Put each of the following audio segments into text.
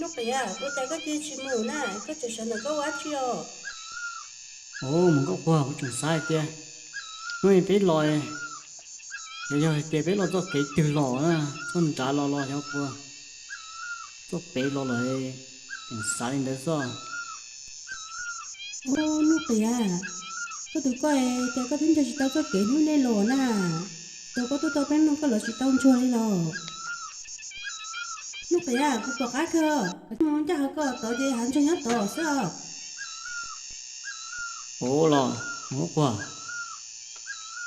Nuj Qiam, ua cas koj cia tsis mus na, koj tseem sawv ntawm koj ua dab tsi os? Mus Nkauj Quag, kuv tseem xav hais tias hnub no peb los, yog hais tias peb los txoj kev twg los na, txoj nrad los los xyov puas txoj pem los lawm, tseem xav li ntawd xwb. Ub, Nuj Qiam, koj tus koj es cas koj twb ntsia tsis tau txoj kev hnub nej los na? Tos koj tuaj tau peb hnub koj los tsis tau ntsuag li los? Nuj Qiam, kuv pom qab kawg, koj mus ncaj qhov ko tod ces hav ntsuag nyob tod xwb os. Ua los, Nkauj Quag,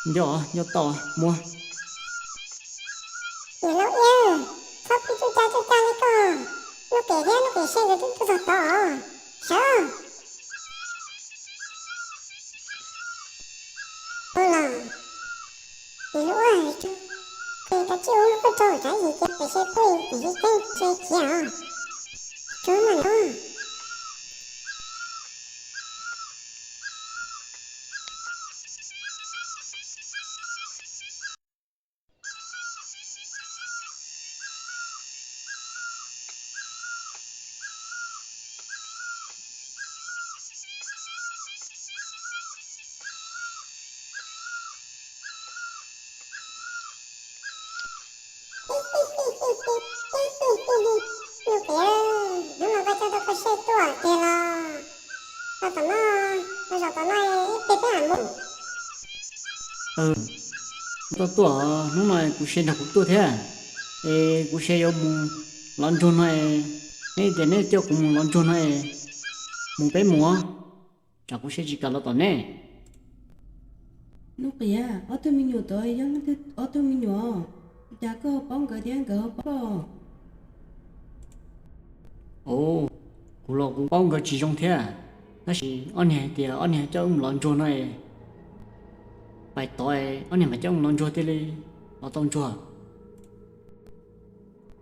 nco, nco tau muab. Niam laus Iab, txhob pw tsuj caj tsuj caj li koj, Nuj Qiam thiab Nuj Qiam seb nkawd twb tuaj txog tod, sawv. Ua los, niam laus Iab, ces koj tsis ua lub koj rau tsam yim ces Qiam seb pw, Qiam seb teeb tse khiav os, tsuag mam no. Nuj Qiam, hnub no koj coj tau koj seb tuaj tiag los? Los tom no, los zaum tom no ib pliag peb mam mus. Koj tuaj tuaj, hnub no kuv seb nrog kuv tuaj thiab, es kuv seb yuav mus lov ntsuag no es, neb tias neb coj kuv mus lov ntsuag no es, mus peb mus, tsam kuv seb tsis kam los tom nej. Nuj Qiam, ob tug me nyuam tod yog leej twg ob tug me nyuam? Ua cas koj ho paub nkawd thiab nkawd ho paub koj? Ua, kuv los kuv paub nkawd tsis zoo thiab, tab sis ob niag hais tias ob niag coj wb mus lov ntsuag no es, pais tod es ob niag mam coj wb mus lov ntsuag thiaj li los tau ntsuag.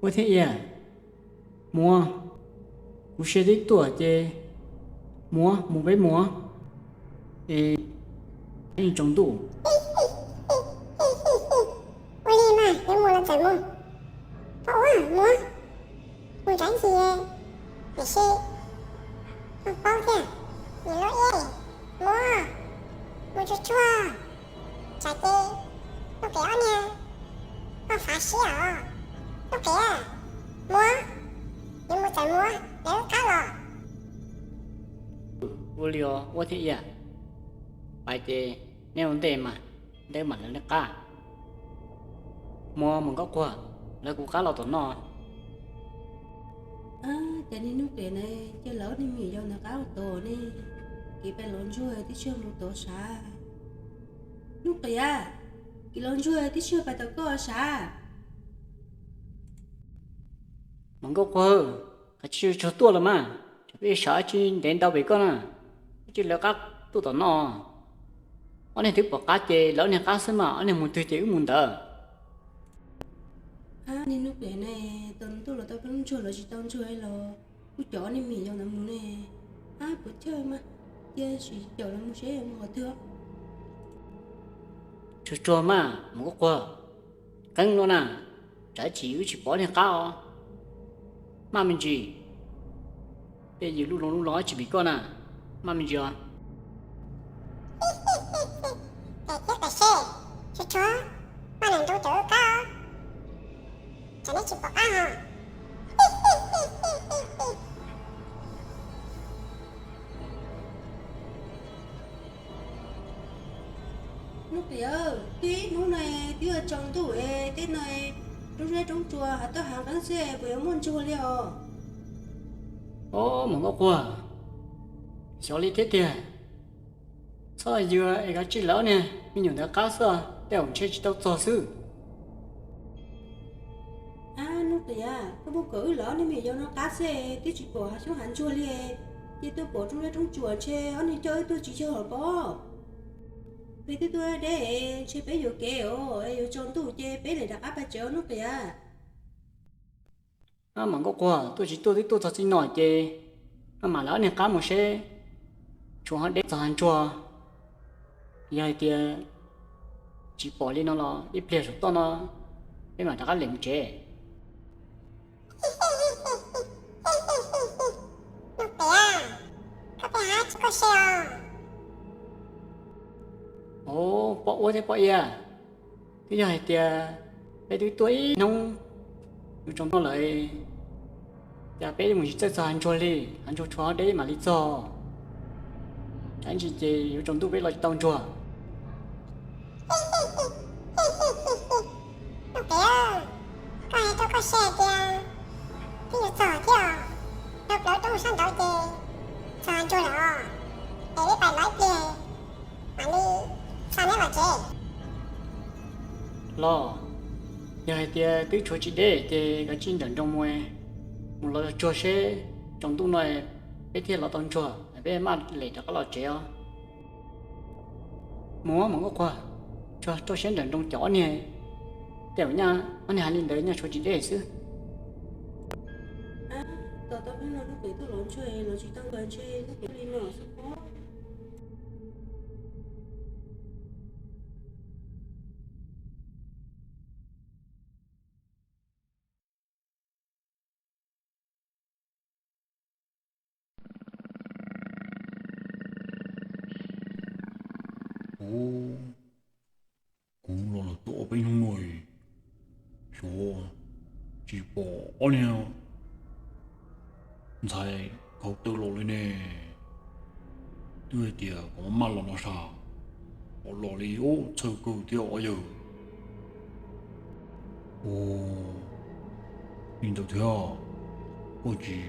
Ua thiab Iab, mus, kuv seb twb tuaj ces mus, mus peb mus, es tsaus ntuj. Ua li mas yuav mus los txawm mus, pab ua mus, mus tsaib ntsis, tiam sis paub thiab, niam laus Iab, mus, mus tsuag tsuag, tsam ces Nuj Qiam ob niag ho fav siab os. Nuj Qiam, mus, yuav mus txawm mus, lawv qab los. Ua li os Uab thiab Iab, pais ces neb ua ntej mas, neb mam lawv qab. Mus, mus Nkauj Quag, lawv kuv qab los tom no. Ab, cas niag Nuj Qiam na, cia lawv ob niag me nyuam yaus ntawd qab los tom ne, kev pais lov ntsuag twb tsis yog mus tom sav. Nuj Qiam, kev lov ntsuag twb tsis yog pais tom koj sav. Mas Nkauj Quag, kav tsij tsuag tsuag tuaj los mas, tsam peb sawv tsis ntev ntau pem koj na, peb tsis lawv qab tuaj tom no. Ob niag twb pom qab ces lawv ob niag qab xwb mas, ob niag mus twg ces wb mus ntawd. Ab, niag Nuj Qiam ne, tos ntuj los tau peb lub ntsuag los tsis tau ntsuag los kuj caum ob niag me nyuam yaus ntawd mus ne. Ab, puas chawj mas, cia sim caum lawv mus seb mus qhov twg. Tsuag tsuag mas Nkauj Quag, qeeb no na, tsam ib chim wb tsis pom ob niag qab os. Maj me ntsis, peb yws lub loo lub loo ib chim pem koj na, maj me ntsis os. Tes thiab tes se, tsuag tsuag, maj niam nroo caum wb qab, tsam neb tsis pom qab ho. Nuj Qiam, tib hnub no twb yuav tsaus ntuj es tej no roob zeb roob tsua hav toj hav nqeeb xwb puas yuav muaj ntsuag li os? Os, Mas Nkauj Quag, xyov li thiab tiag. Txhob yws es kav tsij lawv ob niag me nyuam ntawd qab xwb, tej zaum ntshe tsis tau txog xwb. Ab, Nuj Qiam, koj muab kom wb lawv ob niag me nyuam yaus no qab xwb, twb tsis pom hav xyoob hav ntsuag li. Ces tuaj pom roob zeb roob tsua ntshe ob niag coj wb tuaj tsis yog los pob. Peb twb tuaj deb, ntshe peb yuam kev os, yuav tsaus ntuj ces peb lem rov qab pais tsev Nuj Qiam. Mas Nkauj Quag, tuaj tsis tuaj twb tuaj txog txij no ces maj mam lawv ob niag qab mus seb, tshuav ho deb txog hav ntsuag. Yog hais tias tsis pom li no los ib pliag saum toj no peb mam rov qab lem mus tsev. Koj se os. Ov, poj ua thiab poj ia, twb yog hais tias peb twb tuaj ib hnub yuav tsaus ntuj lawm, cas peb mus tsis txawj txog hav ntsuag li, hav ntsuag tshuav deb mam li txog. Tsam ib ntsis ces yuav tsaus ntuj peb los tsis tau ntsuag. Nuj Qes, koj hais rau koj se hais tias twb yuav txog thiab, dhau plaws roob sab nraud ces txog ntsuag lawm os. Es peb pais los ib pliag mam li xa neb los tsev. Los, yog hais tias twb tshuav tsis deb ces kav tsij nrawm nroos mus, mus los tsuag seb tsaus ntuj no peb thiaj los tau ntsuag, peb maj lem rov qab los tsev os. Mus, mus Nkauj Quag, tsuag rau siab nrawm nroos cov ob niag, tej zaum nyaj ob niag hais li ntawd nyaj tshuav tsis deb xwb. Tos tau hnub no Nuj Qes tuaj los ntsuag los tsis tau nkawd ntshe Nuj Qes li no xwb pob. Ov, kuv los lawm tau ob peb hnub no, xyov tsis pom ob niag ntxhais khaus taw los li ne. Twb hais tias kom maj los no sas, pom los li ub txhawj kawg thiab os yawg. Ov, li ntawd thiab, koj tsis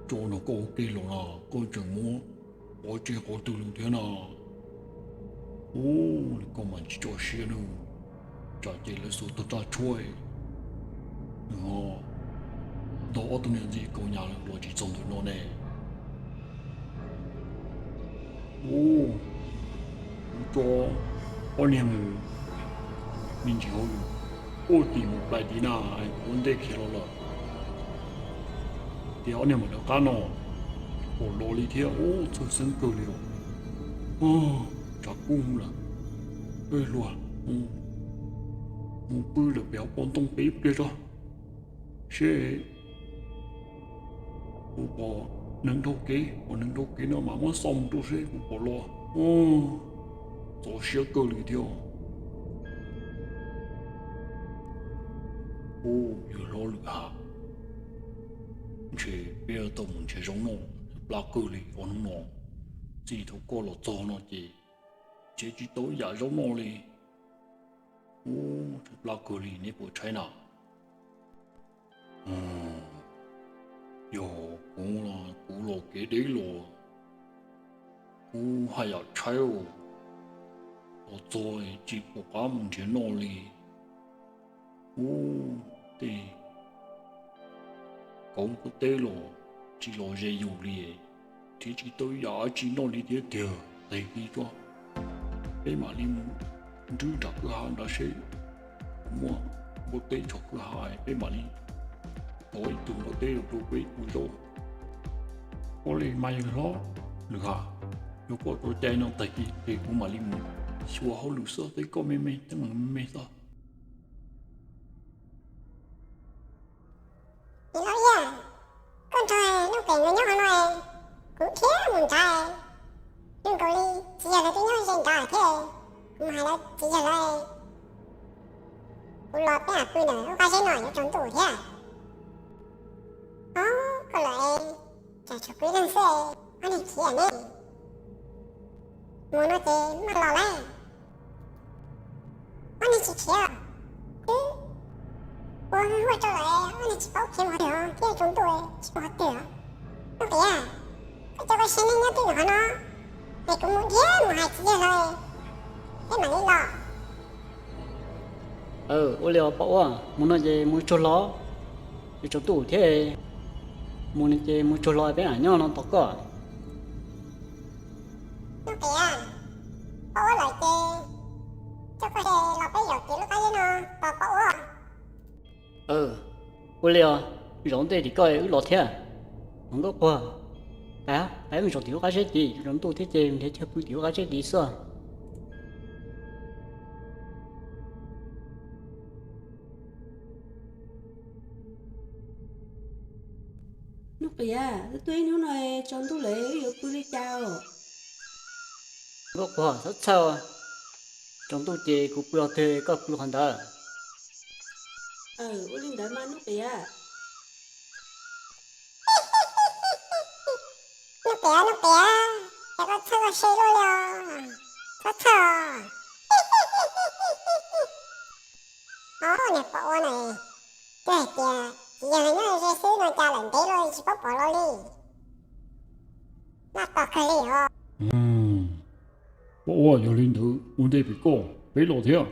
tso nrog koj ua ke los los koj tseem muab pov tseg qhov twg lawm thiab no. Ub, koj mas tsis tso siab nawb, tsam ces lawv xuas tag raj tshuab, nws ho ntog ob tug niag ntxim kaus nyas lawm los tsis txog ntawm no ne. Ub, kuv tso ob niag mus me ntsis hauj lwm, ub, tim mus plais tid na, kuv ua ntej khiav los lawm. Tias ob niag mam rov qab no, pom los li thiab, ub, txhawj xeeb kawg li os. Tshav kub lawm, peb hluas, mus pw lawm pem hauv paus ntoo pem ib pliag tso, seb puas pom neeg dhau kev, pom neeg dhau kev no mas muab xauj mus rau seb puas pom los. Txaus siab kawg li thiab. Ub, yawg hlob Lwm Ham, ntshe peb tau mus nrhiav zaub noj plab kawg li ob hnub no. Txij thaum koj los txog no ces nrhiav tsis tau ib yam zaub noj li. Ub, tshaib plab kawg li, neb puas tshaib na? Yog kuv, kuv los kev deb los, kuv haj yam tshaib os. Los txog tsis pom qab mus nrhiav noj li. Ub, tej kauv npua teb los tsis los ze yus li, nrhiav tsis tau yam dab tsi noj li thiab tiag. Tag kis tso, peb mam li mus nrhiav nram kwj ha nrad seb muaj npua teb tso kwj ha, peb mam li thov ib tug npua teb los rau peb ua zaub. Ua li mas yawg hlob Lwm Ham, yog koj tso cai no tag kis ces kuv mam li mus xyuas hauj lwm xwb, tej koj me me teeb meem me me xwb. Niam laus Iab, koj nrog Nuj Qes nkawd nyob qhov no, kuv dhia mus nrad, zoo nkaus li txiv yawg lawv twb nyob ze nrad thiab, kuv mus hais lawv txiv yawg lawv, kuv los peb mam pw ntawm lub qab zeb no yuav tsaus ntuj thiab. Ob, koj lawm, tsam tshuav kuv ib leeg xwb, ob niag khiav ne. Mus no ces maj los lawm. Ob niag tsis khiav, twb ua huaj rau lawm, ob niag tsis paub khiav mus qhov twg thiab, tsaus ntuj tsis mus qhov twg. Nuj Qes, koj cov koj siab neej nyob twj ywm qhov no, es kuv mus dhia mus hais txiv yawg lawv, peb mam li los. Ua li os poj ua, mus no ces mus tsuag los, yuav tsaus ntuj thiab, mus no ces mus tsuag los peb mam nyob no tos koj. Nuj Qes, poj ua lawm ces coj koj los peb zaum kev lub qab zeb no tos poj ua. Ua li os, zaum ntej tim koj wb los thiab. Hluas nkauj Quag, pais, pais wb zaum tim lub qab zeb tid, tsaus ntuj thiab ces nrhiav chaw pw tim lub qab zeb tid xwb. Nuj Tias tuaj ib hnub no tsaus ntuj lawm, wb yuav pw li cas os? Nkauj Quag, txhob txhawj, tsaus ntuj ces kuv pw qhov twg koj pw qhov ntawd. Ua li ntawd mas Nuj Qiam. Nuj Qiam, Nuj Qiam, cas koj txhawj koj se luaj li os? Txhob txhawj os. Ob niag pom ua na, twb hais tias tsis yog nyob ze xwb no cas lawm ntev luaj tsis paub pom los li. Laj tos kawg li os. Pom ua, yog li ntawd ua ntej pem koj peb los thiab.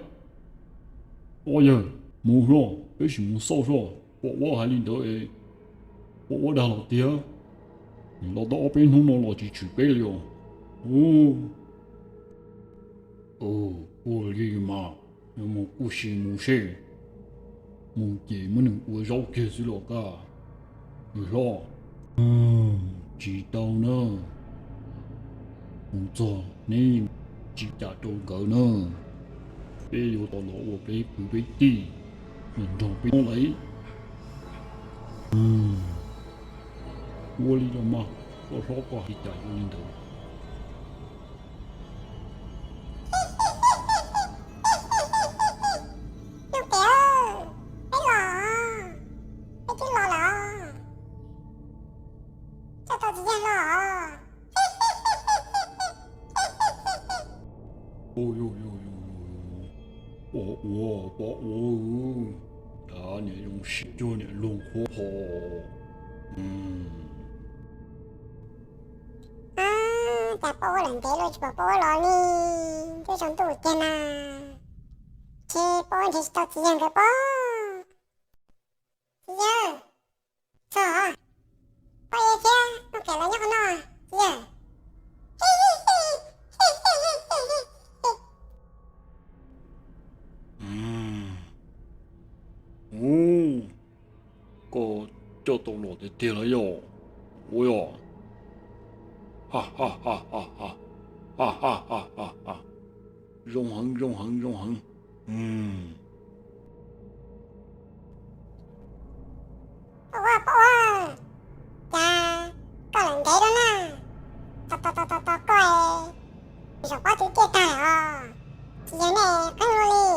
Pom yawg, mus hlo, peb sim mus xauj soj. Pom ua hais li ntawd es, pom ua dag los tiag, los tau ob peb hnub no los tsis tshwm peb li os. Ua li mas, yog mus kuj sim mus seb, mus ces muab nws ua zaub kiag xwb los kaj. Yawg hlob, tsis tau na, mus txog neb tsis cas rau nkawd na, peb yuav tau los ua peb kwv peb tij, los nrog peb nyob lawm. Ua li los mas, koj hlob koj hais cas yuav li ntawd. Nuj Qiam, peb los, peb twb los lawm, coj tau txiv yawg los. Pom ua, pom ua, cas niam zoo siab cuag niam luag qhuav pho. Cas pom ua lawm ntev luaj tsis pom pom ua los li, twb tsaus ntuj tiag na, ntshe pom ua nrhiav tsis tau txiv yawg nkawd pob. Txiv yawg, txog, poj Iab thiab Nuj Qiam lawv nyob qhov no, txiv yawg. Ub, koj coj tau los tiag tiag los yog? Ua yog, zoo heev zoo heev zoo heev. Pom ua, pom ua, cas koj lawm ntev lawm na, tos tos tos tos koj, zaum pob tw tiaj tag lawm os, tsis yog nej qeeb luaj li,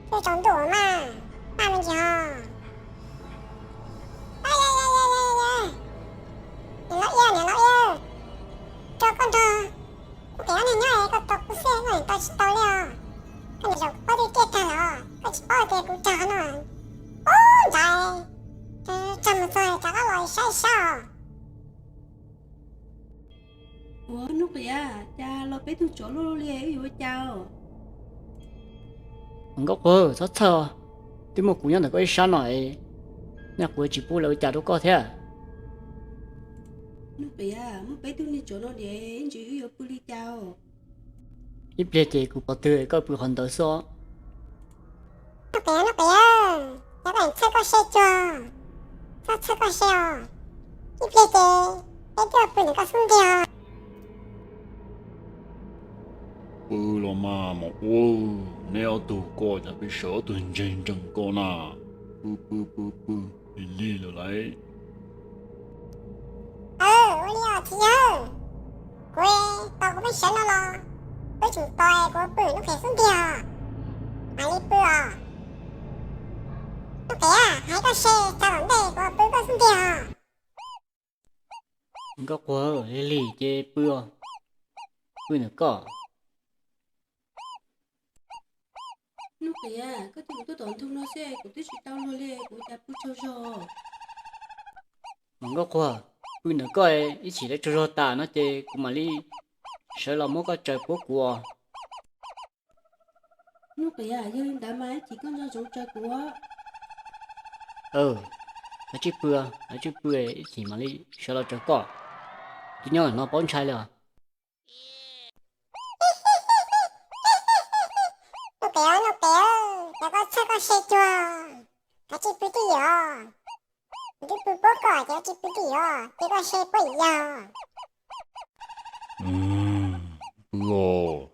twb tsaus ntuj mas, maj me ntsis ho. Niam laus Iab, niam laus Iab, rau koj nrog kuv qias ob niag nyob es koj tos kuv xwb koj tsis tau li os. Koj niam zaum pob tw tiaj tag lawm os, koj tsis paub tias kuv raug qhov no. Ub ntsais, raug mus txog rov qab los saib saib os. Ua Nuj Qiam, cas los peb tug tsov luaj luaj li, wb yuav ua cas? Nkauj Quag, txhob txhawj, twb muaj kuv nyob ntawm koj ib sab no, nej kuv tsis pub lawv ua cas rau koj thiab. Nuj Qiam, muaj peb tug niag tsov no diam, ib ntsis wb yuav pw li cas? Ib pliag ces kuv pom twg koj pw qhov ntawd xwb. Nuj Qiam, Nuj Qiam, yog koj txhawj koj se cuag, txhob txhawj koj se os. Ib pliag ces peb twb pw ntawm koj xub ntiag. Pw los mas mas ua, neb ob tug ko cas peb sawv ob tug ntseeg ntseeg ko na. Pw pw pw pw, lig lig lawm lauj. Ua li os txiv yawg, kuv tos kuv peb sawv no los, wb tseem tos kuv pw Nuj Qiam xub ntiag, mam li pw os. Nuj Qiam, hais koj se, txog tom ntej kuv pw koj xub ntiag. Nkauj Quag, lig lig ces pw, pw ntawm koj. Nuj Qiam, koj cia kuv tuaj tom ntug no xwb, kuv twb tsis tau luag li, kuv cas pw tsaug zog. Nkauj Quag, pw ntawm koj, ib chim lawv tsaug zog tas no ces kuv mam li sawv los muab koj tsaws puab kuv os. Nuj Qiam, yog li ntawd mas ib chim koj nco ntsoov tsaws kuv. Kav tsij pw, kav tsij pw, ib chim mam li sawv los tsaws koj. Twb nyob ntawm no paub ntshai li os. Nuj Qiam, Nuj Qiam, yog koj txhawj koj se cuag, kav tsij pw twj ywm os. Kuv twb pw puab koj ces kav tsij pw twj ywm os, ces koj se puab yim yag. Pw os,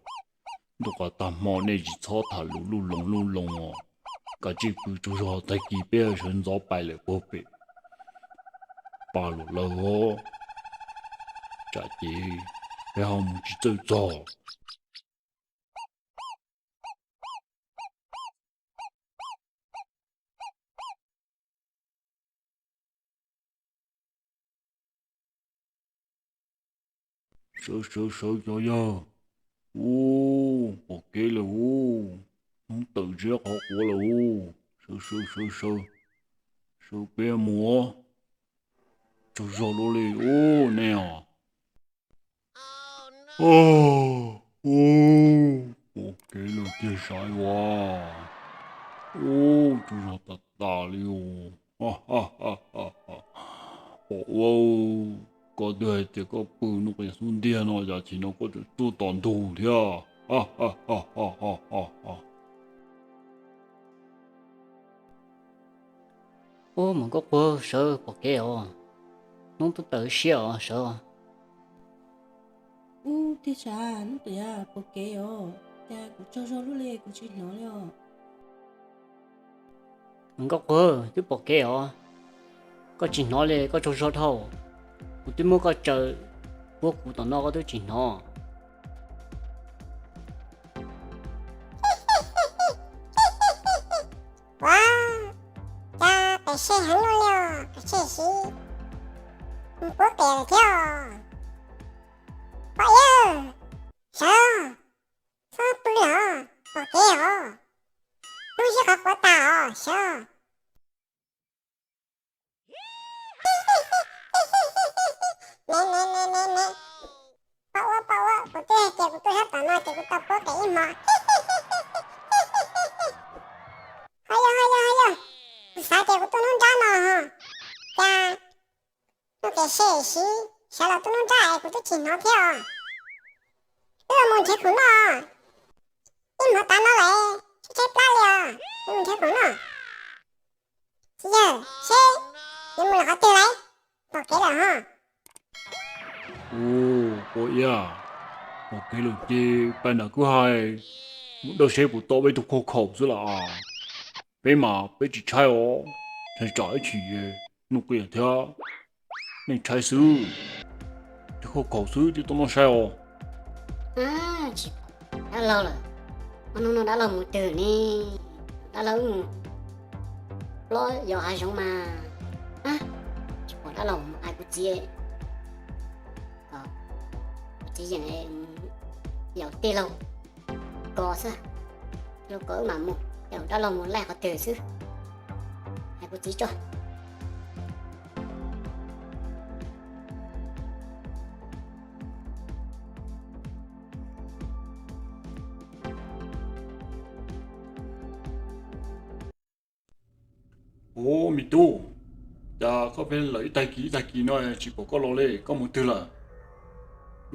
ntuj qas tag hmo nej tsis txhob tham lus luj loos luj loos os. Kav tsij pw tsaug zog, tag kis peb sawv ntxov pais lawm puag pem. pa luam lawm os. Tsam ces peb ho mus tsis txawj txog. Sawv sawv sawv cov yawg, ub, pom kev lawm ub, hnub tawm ziab qhov quav lawm ub, sawv sawv sawv sawv, sawv peb mus, tsaug zog luaj li ub nej os. Ub, pom kev lawm tiag sav ua, ub, tsaug zog tas tas li os. Pom ua, koj twb hais tias koj pw nuj qes xub ntiag no, yam chim no koj tseem tuaj tom ntug thiab. Ub, mas Nkauj Quag, sawv pom kev os, hnub twb tawm siab os, sawv. Ub, tiag sav, hnub tawm pom kev os, cas kuv tsaug zog luaj li kuv tsis hnov li os. Nkauj Quag, twb pom kev os, koj tsis hnov li koj tsaug zog dhau. Kuv twb muab koj tsaws puag kuv tom no koj twb tsis hnov. Ua, cas pem sej heev luaj li os, pem sej siv, mus puag pem lawm thiab os. Pom yawg, sawv, txhob pw lawm, pom kev os, hnub ziab qhov quav tas os, sawv. Me me me me me, pom ua pom ua, kuv twb hais tias kuv tuaj sab tom no ces kuv tau puab pem ib hmo. Ho yog ho yog ho yog, kuv xav tias kuv tuaj hnub nrab no ho, cas hnub pem sej siv, sawv los tuaj hnub nrab es kuv twb tsis hnov thiab os. Wb mus nrhiav khoom noj, ib hmo tas no lawm, tshaib tshaib plab li os, wb mus nrhiav khoom noj. Txiv yawg, seb yuav mus lawm qhov twg lawm, pom kev lawm ho. Ua, pom iab, pom kev lawm ces pab nram kwj ha mus dawj seb puas tau peb tug khauj khaum xwb las. Peb mas peb tsis tshaib os, tshaib tsam ib chim nuj qias thiab neeg tshaib xwb, tus khauj khaum xwb twb tau noj saib os. Tsis pom dab laug lawm, ob hnub no dab laug mus twg ne? Dab laug wb mus plob yos hav zoov mas, tsis pom dab laug mus hais kuv txiv. Kuv txiv yeem yaum tij laug ko xwb, tij laug ko wb mam mus, yaum dab laug mus laij qhov twg xwb, hais kuv txiv tso. Ub, me tub, cas koj pheej lawm ib tag kis ib tag kis no tsis pom koj los li, koj mus twg lawm?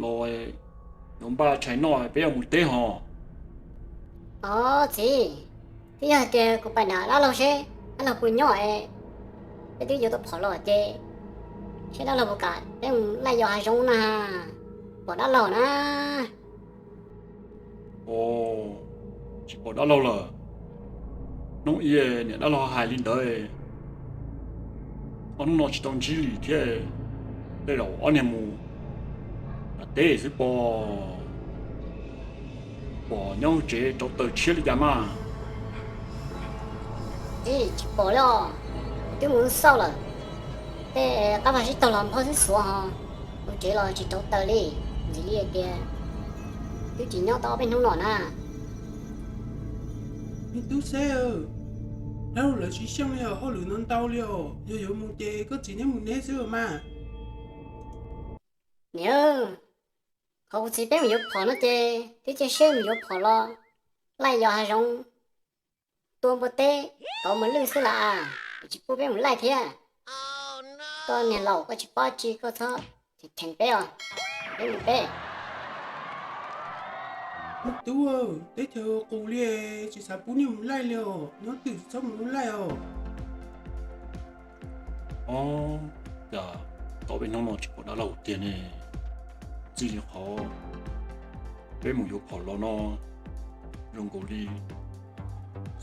Los yuav npaj tshais noj peb yuav mus teb hos. Os txiv, twb yog tias kuv pais nram dab laug seb dab laug puas nyob es, peb twb yuav tau phom los ces seb dab laug puas kam peb mus laij yos hav zoov na, pom dab laug na. Os, tsis pom dab laug lawm. Hnub ib niam dab laug hais li ntawd, ob hnub no tsis tau ntsib li thiab. Tej zaum ob niag mus teb xwb pob, pom nyob hauv tsev rauv taws tshiab li cas mas. Txiv, tsis pom li os, twb mus xauj lawm, tej qab vaj sib tog los nphau xwb xuav ho, hauv tsev los tsis rauv taws li. Ntxim li tias twb tsis nyob tau ob peb hnub no na. Me tub Xeb, dab laug lawv tsis xyeej li os, hauj lwm no ntau li os, yog yuav mus ces koj txiv neb mus neb xwb mas. Niam, qhov kuv txiv peb mus yuav phom no ces twb cia siab mus yuav phom los laij yos hav zoov, tua npua teb, kauv mos lwj xwb las, tsis pub peb mus laij thiab. Koj niag laus koj tsis paub tsi koj txhob theem peb os, peb mus peb. Me tub, teb chaws qus li, tsis xav pub nej mus laij li os, nyob twm tsis txhob mus ua laij os. Os, cas tau peb hnub no tsis pom dab laug tiag ne. Txij li qhov peb mus yuav phom los no zoo nkaus li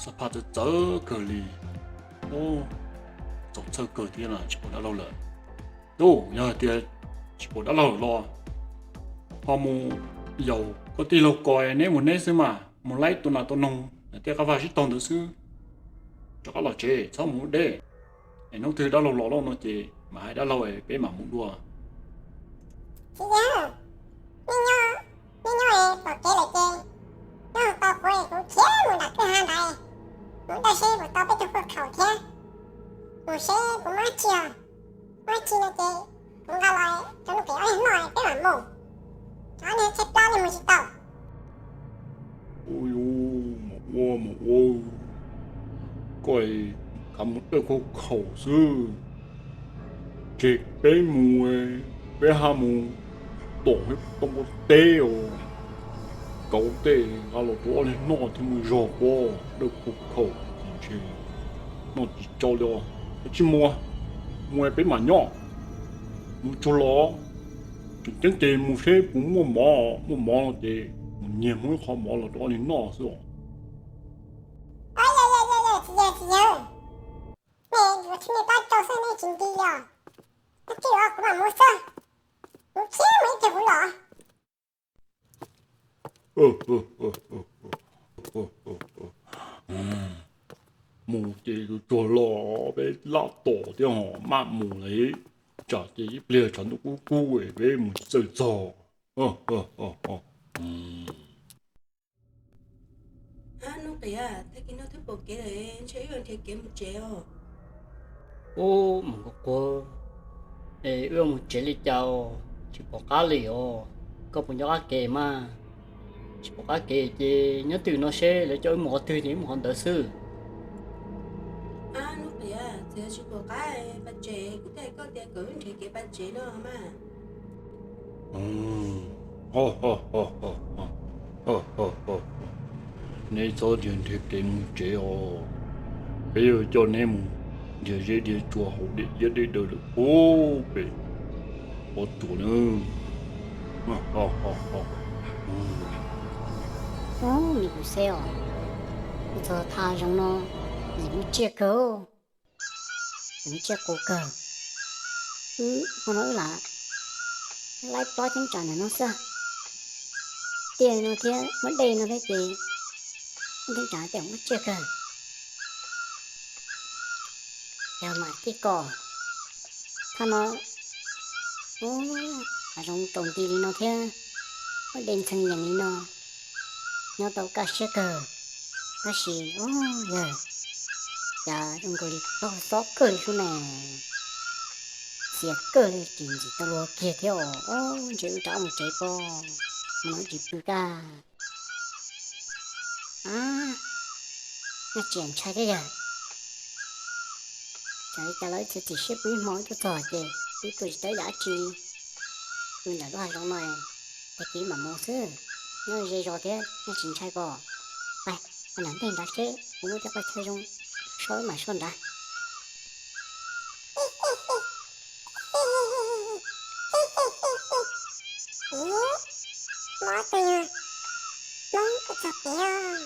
xab phaj txawv txawv kawg li. Txaus txhawj kawg thiab na, tsis pom dab laug lawm. Ub, yog hais tias tsis pom dab laug los, ho mus yaum koj tij laug ko neb mus neb xwb mas, mus laib tua nas tua noog tej qab vaj sib taug ntawd xwb, rov qab los tsev txhob mus ua deb. Es hnub twg dab laug los lawm no ces mam hais dab laug peb mam mus dua. Txiv yawg, nej nyob, nej nyob pom kev lawm ces nyob tau kuv, kuv khiav mus nram kwj ha nrad, mus daj seb puas tau peb tug phuaj khaum thiab, mus seb puas muaj dab tsi, muaj dab tsi no ces kuv nqa los rau nej pem ob leeg noj peb mam mus, cov nej tshaib plab nej mus tsis tau. Ua mas ua mas ua, koj kav mus dawj phuaj khaum xwb, tseg peb mus, peb ha mus tom tau ua teb os, kauv tej nqa los rau ob leeg noj thiab mus zog pob dawj phuaj khaum, noj tsis tsau li os. Tsis mus, mus peb mam nyob, mus tsuag los, tseem ceeb ces mus seb puas muaj mov, muaj mov no ces mus nyiag muab ib qho mov los rau ob leeg noj xwb os. Txiv yawg, txiv yawg, nej yuav txhij nej pab rau xwb nej tsis nti li os. Tag kis kuv mam mus xwb, kuv khiav mus ib pliag kuv los. Mus ces tsuag los peb laj tom thiab ho maj mus li, tsam ces ib pliag tshav ntuj kub kub peb mus tsis txawj txog. Ab, Nuj Qiam, tag kis no twb pom kev lawm, ntshe wb yuav nrhiav kev mus tsev os. Ub, mus nkaus quag, es wb yuav mus tsev li cas os, tsis pom qab li os. Koj puas nco qab kev mas? Tsis pom qab kev ces nyob twj ywm no seb lawv coj wb mus qhov twg ces wb mus qhov ntawd xwb. Ab, Nuj Qiam, txawm yog tsis pom qab pab tsev, kuv thiaj hais koj tias kom wb nrhiav kev pab tsev no mas. Neb txhob nrhiav nrhiav kev mus tsev os, peb yuav coj neb mus nrhiav zeb dhia tsua haus dej iab dej daw lawm puag pem qhov tsua na. Ub, me kwv Xeb os, wb txog thaj zoov no, ntxim muaj tsiaj kawg, ntxim muaj tsiaj qus kawg. Wb hmo no wb lam laib plob cheeb tsam ntawm no xwb, tiaj no thiab muaj dej no thiab ces wb cheeb tsam tej muaj tsiaj kawg. Yog mas tij ko, thaj no hav zoov tsaus nti li no thiab muaj dej ntxhee yees li no, nyob tau kaj siab kawg. Tab sis, o, yawg, cas zoo nkaus li taug xob kawg li sub ne, xiam kawg li tsis ntxim tau luag kiag thiab os. Ntshe wb rov mus tsev pob, hmo no wb tsis pw kaj. Nyaj tsis ntshai thiab yawg. Txawm li cas los wb txiav txim siab pw ib hmo wb tuaj txog ces wb tuaj tsis tau ib yam dab tsi li. Pw ntawm lub hav zoov no, tag kis mam mus xwb. Nyob ze zos thiab nyaj tsis ntshai pob. Pais, pais nram ntej nrad seb puas muaj tej qhov chaw zoo so wb mam so nrad. Ib, mob twg, Hmoob tuaj txog pem os.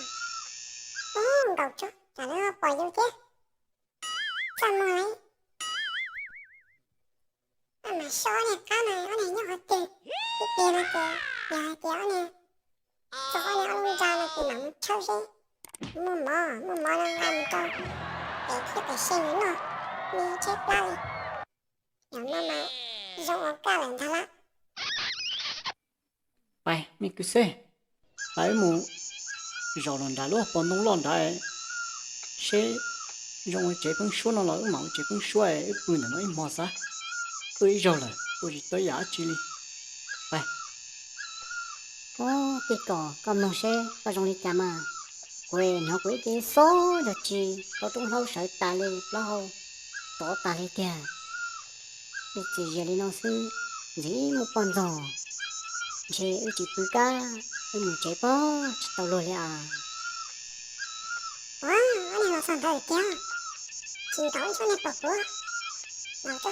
Ub, nkaus tso, tsam lawv ho pom yus thiab. Txaj muag li. Mas so ob niag qab no, ob niag nyob qhov twg? Ib pliag no ces yog hais tias ob niag txog ob niag ob lub ntxa no ces mam mus tshawb seb muaj mov, muaj mov no nqa mus rau pem thiab pem se yus noj, me tshaib plab li. Yog no mas zoo ua kaj lawm ntag lawm. Pais, me kwv Xeb, pais wb mus zaum los nrad lub pob ntoo loj nrad seb zoo ua tsev pheeb suab no los wb mam ua tsev pheeb suab, wb pw ntawm no ib hmo xav, pw ib zaug lawm ua tsis tau ib yam dab tsi li. Pais. Ub, tij ko, koj mloog seb koj zoo li cas mas. Kuv hnov kuv ib ce xob dog tsi, plaub roob hlaub sawv tas li, plaub hau tov tas li tiag. Wb txiv zias li no xwb, ntxim muaj poj ntxoog, ntshe wb tsis pw kab, wb mus tsev pob tsis tau luag li as. Ua, ob niag los txog ntawd lawm tiag, tsis ntaus ib suab niag pom kuv los tso.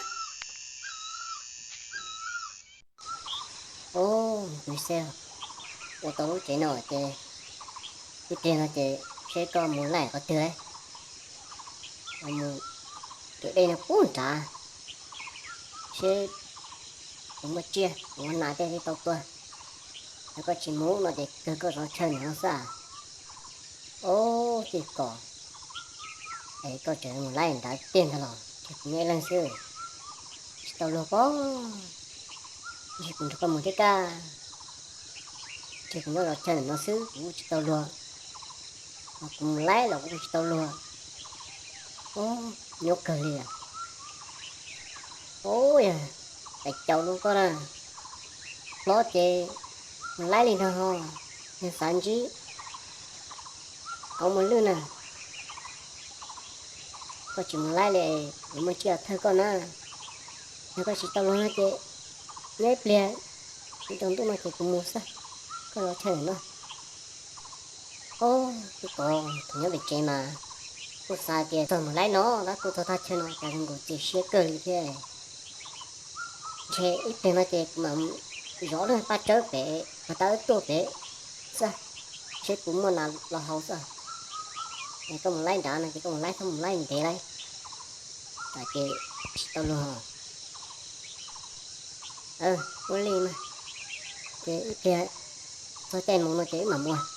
Ub, kwv Xeb, ua tau lub tsev no ces ib pliag no ces seb koj mus laij qhov twg, mus tus dej no pub nrad, seb kuv muaj tsiaj kuv muaj nas tej thiaj tau tua. Yog koj tsis mus no ces kawg koj zov chaw ntawm no xwb. Ob, tij kom, es koj tseem mus laib nrad tiag ntag los? Kuv nyob ib leeg xwb, tsis tau luag pob. Ntshe kuv nrog koj mus thiab kaj. Ntshe kuv nyob zov chaw ntawm no xwb kuv tsis tau luag, kuv mus laib los kuv tsis tau luag. Ob, nyuaj kawg li. Ob, yog tais caus lub koj na, hlob ces mus laib li no ho, yog xav ntsib qauv muas lwj na, koj tsis mus laib li, yuav muaj tsiaj thawj koj na. Yog koj tsis tau luag no ces nyob ib pliag, tsaus ntuj no ces kuv mus xwb, koj zov chaw ntawm no. Ob, tij kom, thaum nyob pem tsev mas kuj xav tias txog mus laib no tab kuj txog thaj chaw no cas zoo nkaus txias siab kawg li thiab. Ntshe ib pliag no ces kuv mam zov lub paj tsawb pem mas tab wb tuaj pem xwb, seb puas muaj nas los haus xwb. Es koj mus laib nrad no ces koj mus laib, txhob mus laib ntev lawm, tsam ces tsis tau luag. Ua li mas, ces ib pliag txog caij mus no ces wb mam mus.